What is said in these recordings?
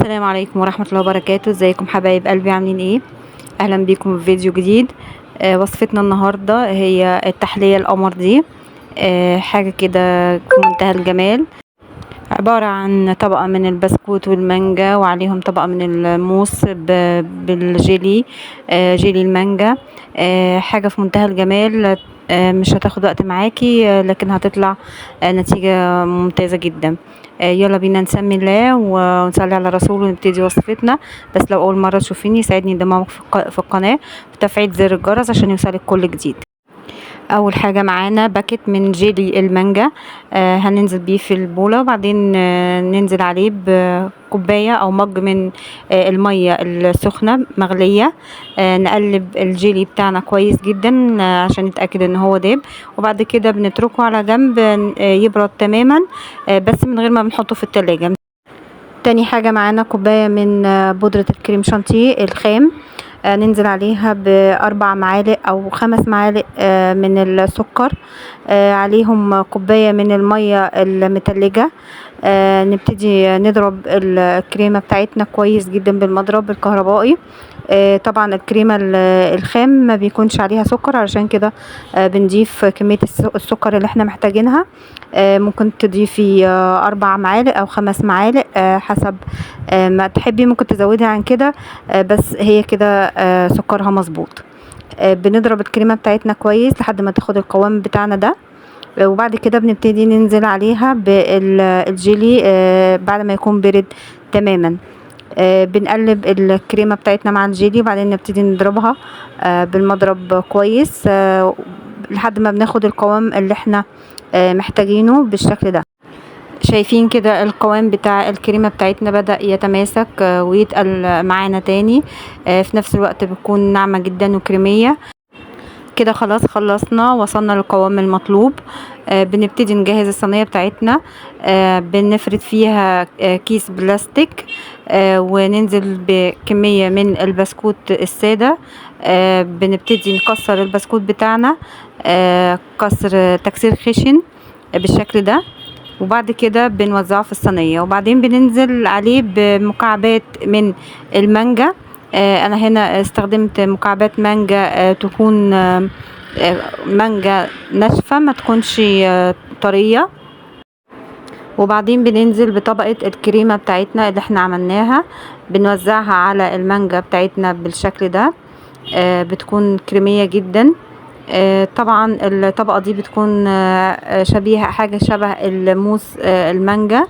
السلام عليكم ورحمة الله وبركاته. ازيكم حبايب قلبي، عاملين ايه؟ اهلا بيكم في فيديو جديد. وصفتنا النهاردة هي التحلية القمر دي، حاجة كده في منتهى الجمال، عبارة عن طبقة من البسكوت والمانجا وعليهم طبقة من الموس بالجيلي، جيلي المانجا، حاجة في منتهى الجمال، مش هتاخد وقت معاكي، لكن هتطلع نتيجة ممتازة جدا. يلا بينا نسمي الله ونصلي على رسوله ونبتدي وصفتنا. بس لو اول مرة تشوفيني يسعدني انضمامك في القناة وتفعيل زر الجرس عشان يوصلك كل جديد. اول حاجة معانا باكت من جيلي المانجا، هننزل بيه في البوله، وبعدين ننزل عليه بكوبايه او مج من المية السخنة مغليه. نقلب الجيلي بتاعنا كويس جدا، عشان نتاكد ان هو داب، وبعد كده بنتركه على جنب، يبرد تماما، بس من غير ما بنحطه في التلاجة. تاني حاجة معانا كوباية من بودره الكريم شانتيه الخام، ننزل عليها ب4 معالق او 5 معالق من السكر، عليهم كوباية من المية المتلجة. نبتدي نضرب الكريمة بتاعتنا كويس جدا بالمضرب الكهربائي. طبعا الكريمة الخام ما بيكونش عليها سكر، علشان كده بنضيف كمية السكر اللي احنا محتاجينها. ممكن تضيفي 4 معالق او 5 معالق، حسب ما تحبي، ممكن تزودي عن كده، بس هي كده سكرها مظبوط. بنضرب الكريمة بتاعتنا كويس لحد ما تاخد القوام بتاعنا ده، وبعد كده بنبتدي ننزل عليها بالجيلي بعد ما يكون برد تماما. بنقلب الكريمة بتاعتنا مع الجيلي، وبعدين نبتدي نضربها بالمضرب كويس، لحد ما بناخد القوام اللي احنا محتاجينه بالشكل ده. شايفين كده القوام بتاع الكريمة بتاعتنا بدأ يتماسك، ويتقل معانا تاني، في نفس الوقت بتكون ناعمة جدا وكريمية. كده خلاص خلصنا، وصلنا للقوام المطلوب. بنبتدي نجهز الصينية بتاعتنا، بنفرد فيها كيس بلاستيك، وننزل بكمية من البسكوت السادة. بنبتدي نكسر البسكوت بتاعنا، تكسير خشن بالشكل ده، وبعد كده بنوزعه في الصينية، وبعدين بننزل عليه بمكعبات من المانجا. انا هنا استخدمت مكعبات مانجا، تكون مانجا ناشفة ما تكونش طرية. وبعدين بننزل بطبقة الكريمة بتاعتنا اللي احنا عملناها، بنوزعها على المانجا بتاعتنا بالشكل ده، بتكون كريمية جدا. طبعا الطبقة دي بتكون شبيهة، حاجة شبه الموس، المانجا.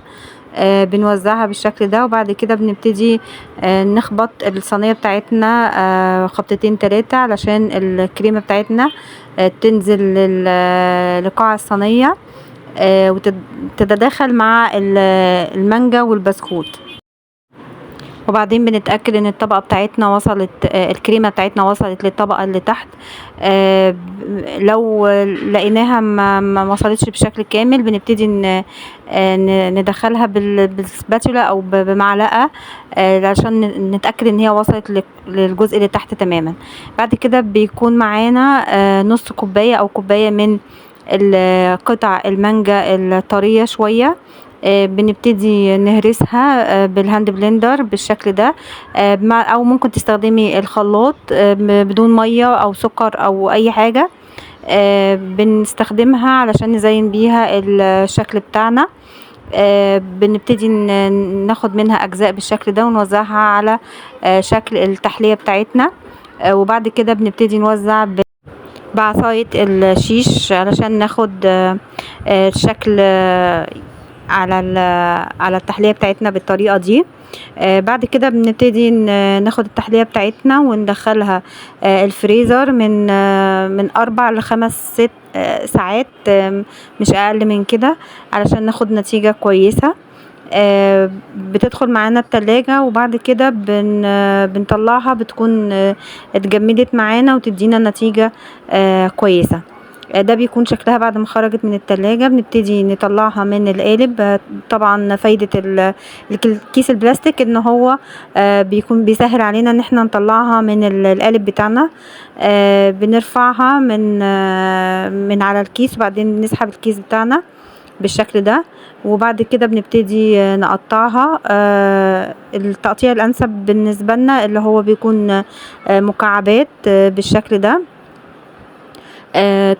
بنوزعها بالشكل ده، وبعد كده بنبتدي نخبط الصينية بتاعتنا، خبطتين 3 علشان الكريمة بتاعتنا، تنزل لقاع الصينية، وتتداخل مع المانجا والبسكوت. وبعدين بنتأكد ان الطبقة بتاعتنا وصلت، الكريمة بتاعتنا وصلت للطبقة اللي تحت. لو لقيناها ما وصلتش بشكل كامل، بنبتدي ندخلها بالسباتولا او بمعلقة، عشان نتأكد ان هي وصلت للجزء اللي تحت تماما. بعد كده بيكون معانا، نص كوباية او كوباية من قطع المانجا الطرية شوية، بنبتدي نهرسها، بال hand blender بالشكل ده، او ممكن تستخدمي الخلاط، بدون مية او سكر او اي حاجة. بنستخدمها علشان نزين بيها الشكل بتاعنا. بنبتدي ناخد منها اجزاء بالشكل ده ونوزعها على، شكل التحلية بتاعتنا. وبعد كده بنبتدي نوزع بعصاية الشيش علشان ناخد، الشكل، على التحلية بتاعتنا بالطريقة دي. بعد كده بنبتدي ناخد التحلية بتاعتنا وندخلها، الفريزر من 4 ل5 6، ساعات، مش اقل من كده، علشان ناخد نتيجة كويسة. بتدخل معانا التلاجة، وبعد كده بنطلعها، بتكون، اتجمدت معانا وتدينا نتيجة، كويسة. ده بيكون شكلها بعد ما خرجت من التلاجة. بنبتدي نطلعها من القالب. طبعا فايدة الكيس البلاستيك ان هو، بيكون بيسهل علينا ان احنا نطلعها من القالب بتاعنا. بنرفعها من على الكيس، وبعدين نسحب الكيس بتاعنا. بالشكل ده. وبعد كده بنبتدي نقطعها. التقطيع الانسب بالنسبة لنا اللي هو بيكون مكعبات بالشكل ده.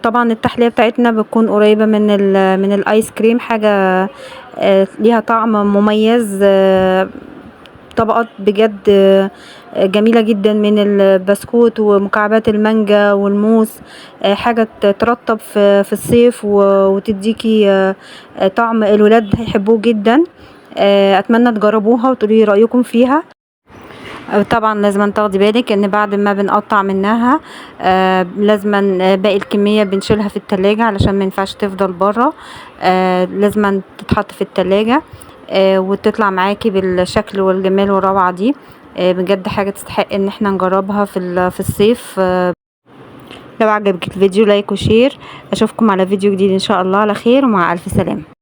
طبعا التحلية بتاعتنا بتكون قريبه من الايس كريم، حاجة ليها طعم مميز، طبقات بجد جميلة جدا من البسكوت ومكعبات المانجا والموز، حاجة ترطب في الصيف وتديكي طعم الولاد هيحبوه جدا. اتمنى تجربوها وتقولي رايكم فيها. طبعا لازم تاخدي بالك ان بعد ما بنقطع منها لازم باقي الكمية بنشيلها في التلاجة علشان ما ينفعش تفضل بره، لازم تتحط في التلاجة وتطلع معاكي بالشكل والجمال والروعه دي. بجد حاجة تستحق ان احنا نجربها في الصيف. لو عجبك الفيديو like و share. اشوفكم على فيديو جديد ان شاء الله على خير، ومع الف سلامه.